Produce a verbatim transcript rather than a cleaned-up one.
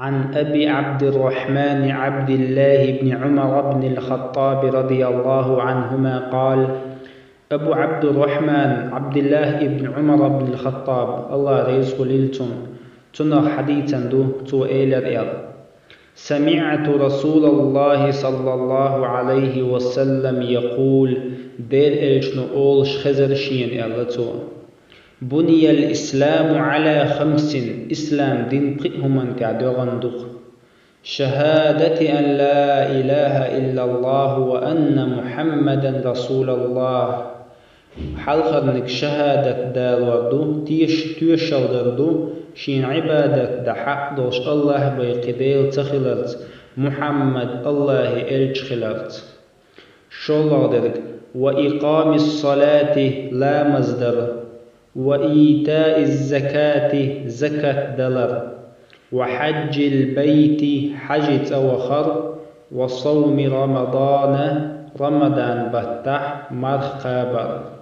عن أبي عبد الرحمن عبد الله بن عمر بن الخطاب رضي الله عنهما قال: Абу Абдуррахман Абдуллах ибн Умар ибн аль-Хаттаб, Аллах реза хуьлийла цунна, цунах хьадийцина ду, цо элира аьлла: سمعت رسول الله صلى الله عليه وسلم يقول, Делан элчано олуш хезира шена аьлла цо: بني الإسلام على خمس, ислам дин пхи хӀуманна тӀехь доьгӀна ду-кх. شهادة أن لا إله إلا الله وأن محمدا رسول الله. Хьалхарниг шахӀадат далор ду, теш-, тоьшалла дар ду, шена Ӏибадат дан хьакъ долуш Аллах бен кхин Дела ца хиларца, Мухьаммад Аллахьан элча хиларца. ШоллагӀа дерг: وإقام الصلاة, ламаз дар, وإيتاء الزكاة, закат далар, وحج البيت, хьажцӀа вахар, وصوم رمضان, Рамадан баттахь марха кхабар.